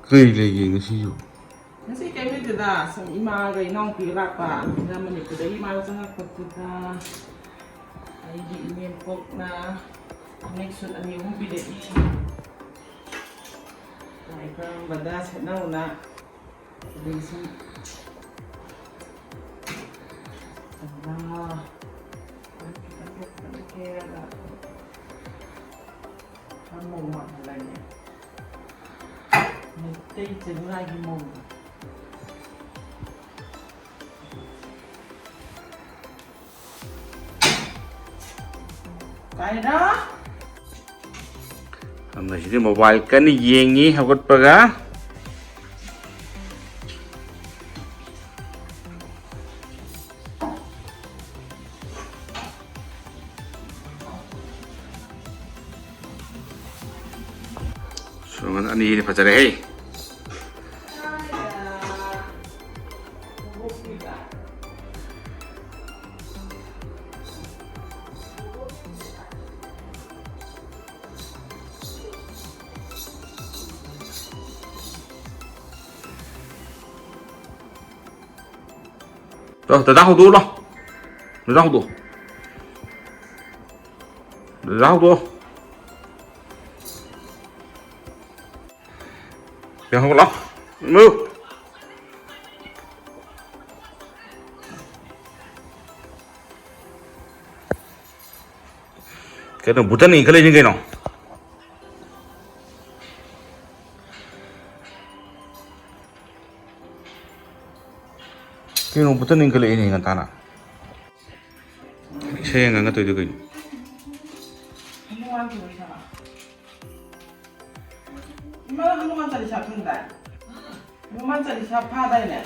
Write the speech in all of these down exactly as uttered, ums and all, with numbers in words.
ꯀꯩ ꯂꯩꯒꯦ ꯉꯁꯤꯁꯨ? ꯉꯁꯤ ꯀꯩꯝ ꯂꯩꯇꯦꯗ, ꯁꯨꯝ ꯏꯃꯥꯒ ꯏꯅꯥꯎꯄꯤꯒ ꯂꯥꯛꯄ, ꯑꯗꯨꯅ ꯃꯅꯤꯄꯨꯔꯗꯒꯤ ꯏꯃꯥꯒ ꯆꯪꯉꯛꯄꯗꯨꯗ ꯑꯩꯒꯤ ꯏꯅꯦꯝꯄꯣꯛꯅ ꯐꯅꯦꯛ ꯁꯨꯠ ꯑꯅꯤ ꯑꯍꯨꯝ ꯄꯤꯔꯛꯏ꯫ ꯀꯔꯝꯕꯗ ꯁꯦꯠꯅꯧꯅ ꯑꯗꯨꯝ ꯁꯨꯝ ꯇꯧꯔꯒ ꯈꯤꯇꯪ ꯈꯤꯇꯪ ꯀꯦꯔꯒ ꯈꯔ ꯃꯧ ꯃꯥꯟꯍꯜꯂꯒꯦ꯫ ꯃꯩꯇꯩ ꯆꯦꯡꯂꯥꯏꯒꯤ ꯃꯧꯗꯣ꯫ ꯀꯥꯏꯔꯣ? ꯑꯃꯁꯤꯗꯤ ꯃꯣꯕꯥꯏꯜ ꯀꯟꯅ ꯌꯦꯡꯉꯤ ꯍꯧꯒꯠꯄꯒ꯫ ꯁꯣꯝ ꯑꯅꯤꯗꯤ ꯐꯖꯔꯦꯍꯦ꯫ ꯇꯣ, ꯗꯗꯥ ꯍꯧꯗꯣꯛꯎ ꯂꯥꯎ꯫ ꯗꯗꯥ ꯍꯧꯗꯣꯛꯑꯣ꯫ ꯗꯗꯥ ꯍꯧꯗꯣꯛꯑꯣ꯫ ꯌꯥꯍꯧ ꯂꯥꯎ꯫ ꯏꯃꯨ꯫ ꯀꯩꯅꯣ, ꯕꯨꯇꯟ ꯏꯟꯈꯠꯂꯛꯏꯅꯤ ꯀꯩꯅꯣ꯫ ꯀꯩꯅꯣ, ꯕꯨꯇꯟ ꯏꯟꯈꯠꯂꯛꯏꯅꯦ ꯉꯟꯇꯥꯅ꯫ ꯏꯁꯩ ꯉꯪꯉꯛꯇꯣꯏꯗꯣ ꯀꯩꯅꯣ? ꯏꯃꯥ, ꯍꯅꯨꯃꯥꯟ ꯆꯥꯂꯤꯁꯥ ꯈꯪꯗꯥꯏ? ꯍꯅꯨꯃꯥꯟ ꯆꯥꯂꯤꯁꯥ ꯐꯥꯗꯥꯏꯅꯦ?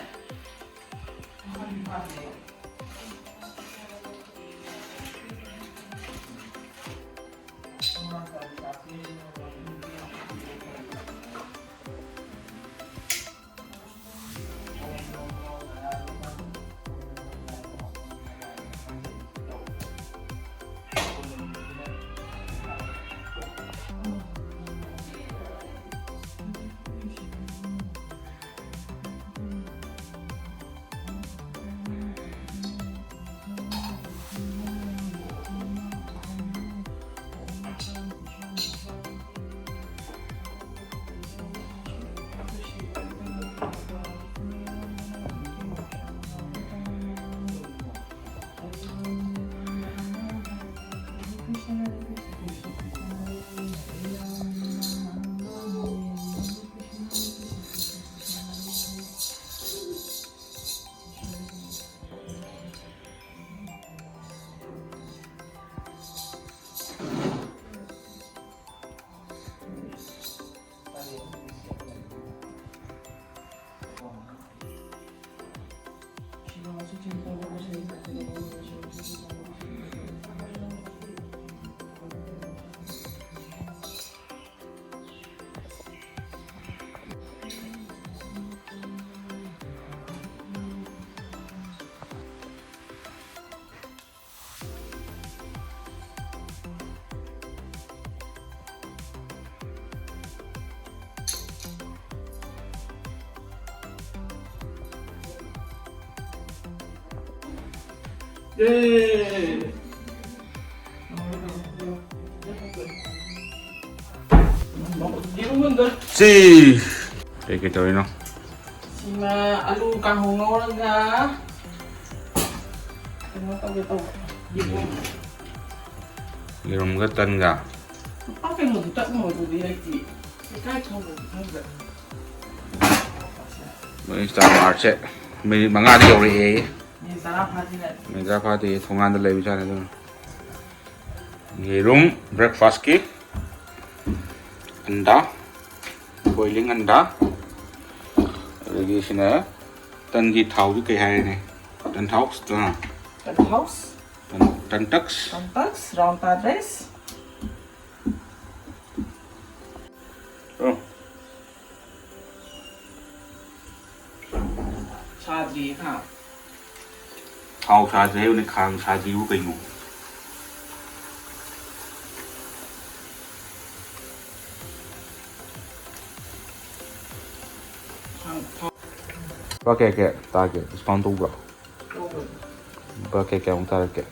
ꯁꯤ ꯀꯩ ꯀꯩ ꯇꯧꯔꯤꯅꯣ? ꯁꯤꯃ ꯑꯂꯨ ꯀꯥꯡꯍꯧ ꯉꯧꯔꯒ ꯀꯩꯅꯣ ꯇꯧꯒꯦ ꯇꯧꯕ꯫ ꯌꯦꯔꯨꯝ꯫ ꯌꯦꯔꯨꯝꯒ ꯇꯟꯒ꯫ ꯂꯨꯄꯥ ꯀꯩꯅꯣꯗꯤ ꯇꯠ ꯃꯣꯏꯗꯨꯗꯤ ꯂꯩꯇꯦ꯫ ꯏꯀꯥꯏ ꯊꯣꯡꯕꯗꯤ ꯈꯪꯗ꯭ꯔꯦ꯫ ꯃꯣꯏ ꯏꯟꯁꯇꯥ ꯃꯥꯔꯠꯁꯦ ꯃꯤꯅꯤꯠ ꯃꯉꯥꯗ ꯌꯧꯔꯛꯑꯦ꯫ ꯃꯤꯅꯤꯠ ꯇꯔꯥ ꯐꯥꯗ꯭ꯔꯤꯉꯩꯗ꯫ ꯃꯤꯅꯤꯠ ꯇꯔꯥ ꯐꯥꯗꯦ, ꯊꯣꯡꯒꯥꯟꯗ ꯂꯩꯕꯖꯥꯠꯅꯤ ꯑꯗꯨꯅ꯫ ꯌꯦꯔꯨꯝ, ꯕ꯭ꯔꯦꯛꯐꯥꯁꯀꯤ ꯑꯟꯗꯥ, ꯕꯣꯏꯂꯤꯡ ꯑꯟꯗꯥ, ꯑꯗꯒꯤ ꯁꯤꯅ ꯇꯟꯒꯤ ꯊꯥꯎꯁꯤ ꯀꯩ ꯍꯥꯏꯔꯅꯤ? ꯇꯟ ꯊꯥꯎꯁ, ꯑꯥ꯫ ꯇꯟ ꯊꯥꯎꯁ꯫ ꯇꯟ, ꯇꯟ ꯇꯛꯁ꯫ ꯇꯟ ꯇꯛꯁ, ꯔꯥꯎꯟ ꯇꯥꯗ꯭ꯔꯦꯁ꯫ ꯑꯣ꯫ ꯁꯥꯗ꯭ꯔꯤꯌꯦ ꯈꯥꯡ꯫ ꯊꯥꯎ ꯁꯥꯗ꯭ꯔꯤ ꯍꯥꯏꯕꯅꯤ, ꯈꯥꯡ ꯁꯥꯗ꯭ꯔꯤꯕꯨ ꯀꯩꯅꯣ? ꯈꯥꯡ ꯊꯥꯎ꯫ ꯂꯨꯄꯥ ꯀꯌꯥ ꯀꯌꯥ ꯇꯥꯒꯦ? ꯗꯤꯁꯀꯥꯎꯟ ꯇꯧꯕ꯭ꯔꯣ? ꯇꯧꯕꯅꯤ꯫ ꯂꯨꯄꯥ ꯀꯌꯥ ꯀꯌꯥꯃꯨꯛ ꯇꯥꯔꯛꯀꯦ?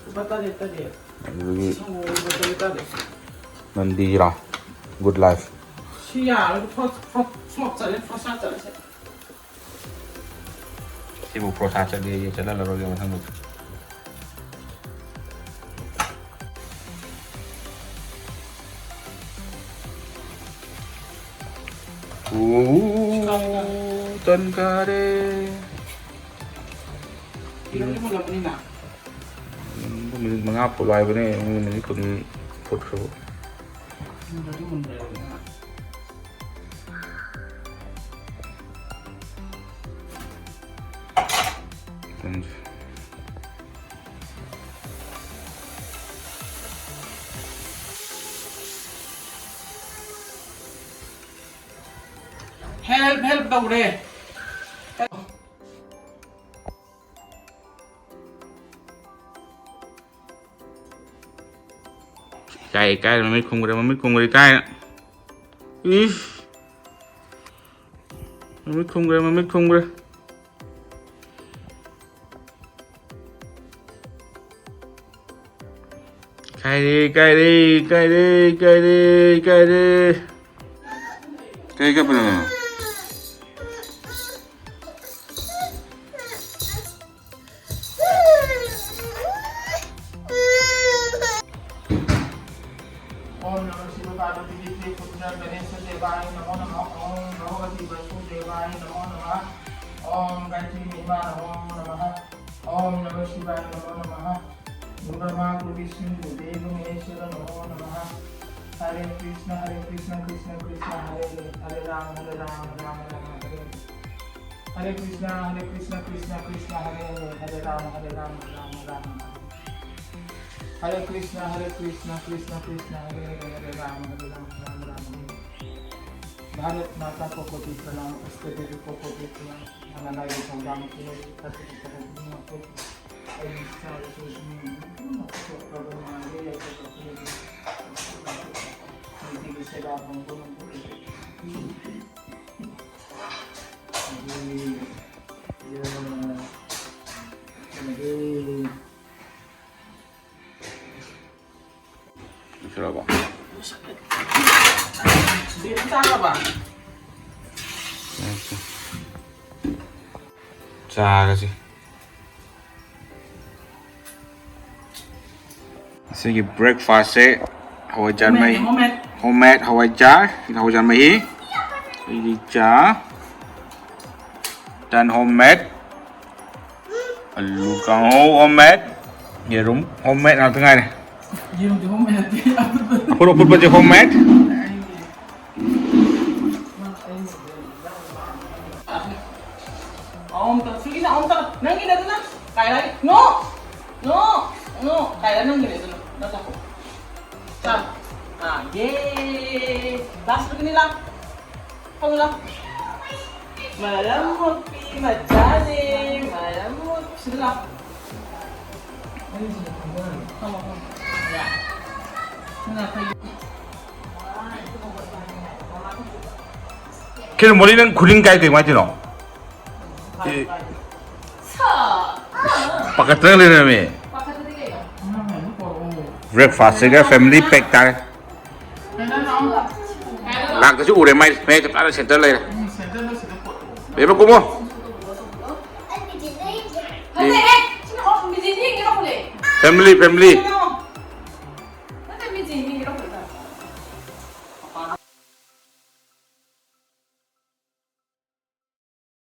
ꯂꯨꯄꯥ ꯇꯔꯦꯠ ꯇꯔꯦꯠ꯫ ꯑꯗꯨꯗꯒꯤ ꯁꯪꯒꯣꯝ ꯂꯨꯄꯥ ꯇꯔꯦꯠ ꯇꯔꯦꯠ꯫ ꯅꯟꯗꯤꯔꯥ ꯒꯨꯗ ꯂꯥꯏꯐ꯫ ꯁꯤ ꯌꯥꯔꯣꯏ, ꯐ꯭ꯔꯣꯠ, ꯐ꯭ꯔꯣꯠ, ꯐ꯭ꯂꯣꯞ ꯆꯠꯂꯦ, ꯐ꯭ꯔꯣꯁꯥ ꯆꯠꯂꯦ ꯁꯦ꯫ ꯁꯤꯕꯨ ꯐ꯭ꯔꯣꯁꯥ ꯆꯠꯂꯦꯌꯦ, ꯆꯠꯍꯜꯂꯔꯣꯏꯒꯦ ꯃꯊꯪꯗꯗꯤ꯫ ꯎ, ꯇꯟ ꯀꯥꯔꯦ꯫ ꯌꯦꯔꯨꯝꯗꯤ ꯃꯨꯜꯂꯕꯅꯤꯅ꯫ ꯌꯦꯔꯨꯝꯗꯣ ꯃꯤꯅꯤꯠ ꯃꯉꯥ ꯐꯨꯠꯂꯣ ꯍꯥꯏꯕꯅꯦ, ꯃꯤ ꯃꯤꯅꯤꯠ ꯀꯨꯟ ꯐꯨꯠꯈ꯭ꯔꯕ꯫ ꯃꯨꯟꯗ꯭ꯔꯗꯤ ꯃꯨꯟꯗ꯭ꯔꯦꯗꯅ꯫ ꯇꯟꯁꯦ꯫ ꯍꯦꯜꯞ, ꯍꯦꯜꯞ ꯇꯧꯔꯦ꯫ ꯏꯀꯥꯏ, ꯏꯀꯥꯏ, ꯃꯃꯤꯠ ꯈꯨꯝꯈ꯭ꯔꯦ, ꯃꯃꯤꯠ ꯈꯨꯝꯈ꯭ꯔꯦ, ꯏꯀꯥꯏꯅ꯫ ꯏꯁ! ꯃꯃꯤꯠ ꯈꯨꯝꯈ꯭ꯔꯦ, ꯃꯃꯤꯠ ꯈꯨꯝꯈ꯭ꯔꯦ꯫ ꯀꯥꯏꯔꯦ, ꯀꯥꯏꯔꯦ, ꯀꯥꯏꯔꯦ, ꯀꯥꯏꯔꯦ, ꯀꯥꯏꯔꯦ꯫ ꯀꯩ ꯀꯞꯄꯤꯅꯣ ꯅꯪ? ओम नमः शिव पार्वती पीठे पुत्र गणेश देवाय नमो नमः। ओम भगवती वसुदेवाय नमो नमः। ओम गायत्री महिमा नमो नमः। ओम नमः शिवाय नमो नमः। गुरु ब्रह्मा गुरु विष्णु गुरु देव महेश्वर नमो नमः। हरे कृष्ण हरे कृष्ण कृष्ण कृष्ण हरे हरे, हरे राम हरे राम राम राम हरे हरे। हरे कृष्णा हरे कृष्णा कृष्णा कृष्णा हरे हरे, हरे राम हरे राम राम राम हरे। हरे कृष्णा हरे कृष्णा कृष्णा कृष्णा हरे हरे, हरे राम हरे राम राम राम हरे। भारत माता को कोटि प्रणाम, अस्ते देवी को कोटि प्रणाम। हमारा ये प्रोग्राम के लिए ꯂꯣꯏꯁꯤꯜꯂꯕꯣ? ꯕꯦꯝ ꯆꯥꯈ꯭ꯔꯕ? ꯆꯥꯔꯁꯤ꯫ ꯉꯁꯤꯒꯤ ꯕ꯭ꯔꯦꯛꯐꯥꯁꯁꯦ ꯍꯋꯥꯏꯖꯥꯔ ꯃꯍꯤ꯫ ꯍꯣꯝꯃꯦꯗ, ꯍꯣꯝꯃꯦꯗ꯫ ꯍꯣꯝꯃꯦꯗ ꯍꯋꯥꯏꯖꯥꯔ꯫ ꯁꯤꯅ ꯍꯋꯥꯏꯖꯥꯔ ꯃꯍꯤ꯫ ꯑꯩꯒꯤ ꯆꯥ꯫ ꯇꯟ ꯍꯣꯝꯃꯦꯗ꯫ ꯑꯂꯨ ꯀꯥꯡꯍꯧ ꯍꯣꯝꯃꯦꯗ꯫ ꯌꯦꯔꯨꯝ ꯍꯣꯝꯃꯦꯗ ꯉꯥꯛꯇ ꯉꯥꯏꯔꯦ꯫ ꯌꯦꯔꯨꯝꯗꯤ ꯍꯣꯝꯃꯦꯗ ꯅꯠꯇꯦ, ꯑꯐꯨꯠꯄ꯫ ꯑꯐꯨꯠ ꯑꯐꯨꯠꯄꯁꯦ ꯍꯣꯝꯃꯦꯗ꯫ ꯑꯍꯨꯝ ꯇꯧ꯫ ꯁꯨꯒꯤꯅ ꯑꯍꯨꯝ ꯇꯧ꯫ ꯅꯪꯒꯤꯅꯦ ꯑꯗꯨꯅ꯫ ꯀꯥꯏꯔꯥ? ꯅꯣ! ꯅꯣ! ꯅꯣ! ꯀꯥꯏꯔꯥ ꯅꯪꯒꯤꯅꯦ ꯑꯗꯨꯅ꯫ ꯅꯪ ꯆꯥꯊꯣꯛ꯫ ꯆꯥ꯫ ꯑꯥ, ꯌꯦ! ꯂꯥꯁ ꯁꯨꯒꯤꯅꯤ ꯂꯥ꯫ ꯐꯝꯃꯨ ꯂꯥ꯫ ꯃꯔꯝ ꯃꯣꯛꯄꯤ ꯃꯆꯥꯅꯦ꯫ ꯃꯔꯝ ꯃꯣꯛ-, ꯁꯤꯗ ꯂꯥ꯫ ꯐꯝꯃꯣ, ꯐꯝꯃꯣ꯫ ꯌꯥ꯫ ꯁꯤꯅ ꯑꯩꯈꯣꯏꯒꯤ ꯀꯩꯅꯣ, ꯃꯣꯂꯤ, ꯅꯪ ꯈꯨꯅꯤꯡ ꯀꯥꯏ ꯇꯧꯏ? ꯀꯃꯥꯏꯅ ꯇꯧꯔꯤꯅꯣ? ꯑꯦ꯫ ꯁꯥ! ꯄꯥꯈꯠꯇꯅ ꯂꯩꯔꯝꯃꯦ꯫ ꯄꯥꯈꯠꯄꯗꯤ ꯀꯩꯅꯣ? Breakfastꯁꯤꯒ family pack ꯇꯥꯔꯦ꯫ ꯂꯥꯛꯇꯁꯨ ꯎꯔꯦ ꯃꯥꯏ ꯃꯌꯥꯏ ꯆꯞ ꯆꯥꯅ center ꯂꯩꯔꯦ꯫ ꯕꯦꯝꯃ ꯀꯨꯝꯃꯣ꯫ Family, family꯫